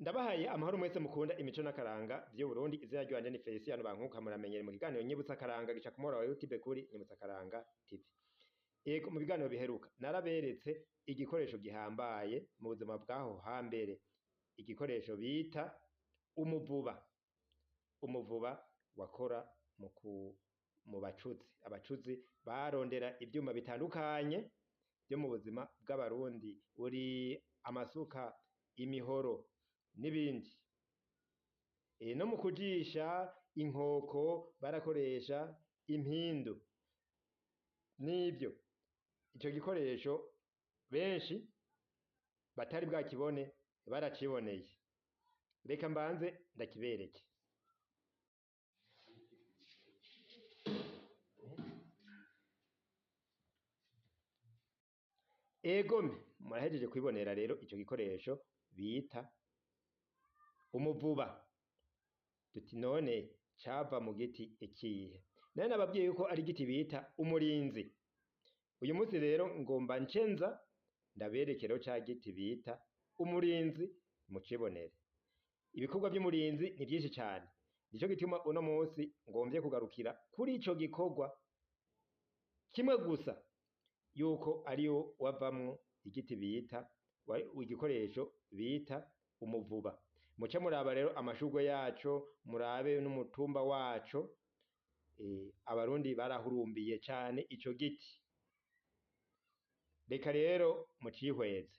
Ndabahaye amahoro mwese mukunda imico n'akaranga vy'Uburundi. Izina ryanje ni Feliciano Bankuka, muramenyere mu kiganiro Nyibutsa Akaranga gica ku muhora wa YouTube kuri Nyibutsa Akaranga TV. Ego, mu biganiro biheruka naraberetse igikoresho gihambaye mu buzima bw'aho hambere, igikoresho bita umuvuba. Umuvuba wakora mu bacuzi. Abacuzi barondera ivyuma bitandukanye vyo mu buzima bw'Abarundi, uri amasuka, imihoro n'ibindi. No mu kujisha inkoko barakoresha impindu n'ivyo. Ico gikoresho benshi batari bwakibone baraciboneye. Reka mbanze ndakibereke. Egome, murahejeje kwibonera rero ico gikoresho bita umuvuba. Duti none cava mu giti ikihe? Nari nababwiye yuko ari igiti bita umurinzi. Uyu munsi rero ngomba ncenza ndabereke rero ca giti bita umurinzi, mucibonere. Ibikorwa vy'umurinzi ni vyinshi cane, nico gituma uno munsi ngomvye kugarukira kuri ico gikorwa kimwe gusa, yuko ariyo wavamwo igiti bita igikoresho bita umuvuba. Muce muraba rero amashurwe yaco, murabe n'umutumba waco. Abarundi barahurumbiye cane ico giti. Reka rero mucihweze.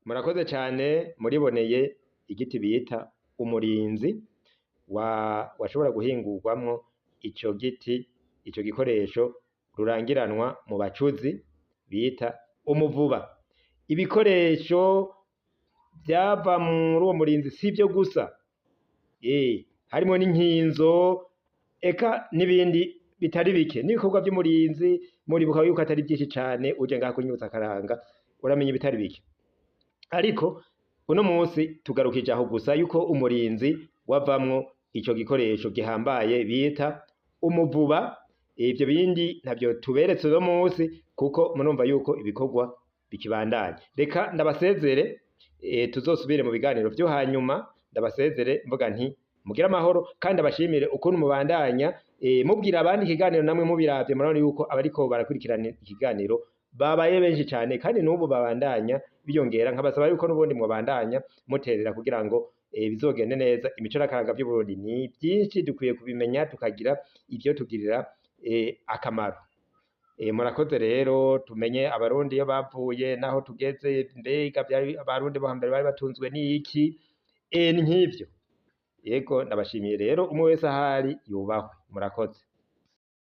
Murakoze cane, muriboneye igiti bita umurinzi washobora guhingurwamwo ico giti, ico gikoresho rurangiranwa mu bacuzi bita umuvuba. Ibikoresho vyava muri uwo murinzi sivyo gusa, harimwo n'inkinzo, eka n'ibindi bitari bike. N'ibikorwa vy'umurinzi muribuka yuko atari vyinshi cane, uje ngaha kuri Nyibutsa Akaranga uramenya ibitari bike. Ariko uno munsi tugarukije aho gusa yuko umurinzi wavamwo ico gikoresho gihambaye bita umuvuba. Ivyo bindi ntavyo tuberetse uno munsi kuko murumva yuko ibikorwa bikibandanya. Reka ndabasezere, tuzosubire mu biganiro vyo hanyuma. Ndabasezere mvuga nti mugire amahoro, kandi abashimire ukuntu mubandanya mubwira abandi ikiganiro, namwe mubiravye murabona yuko abariko barakurikirana ikiganiro babaye benshi cane, kandi n'ubu babandanya biyongera. Nkabasaba yuko n'ubundi mwobandanya muterera kugira ngo bizogende neza. Imico n'akaranga vy'Uburundi ni vyinshi, dukwiye kubimenya tukagira ivyo tugirira akamaro. Murakoze rero, tumenye Abarundi iyo bavuye naho tugeze, mbega vyari Abarundi bo hambere bari batunzwe n'iki? Ni nk'ivyo. Yego, ndabashimiye rero, umwe wese ahari yubahwe. Murakoze.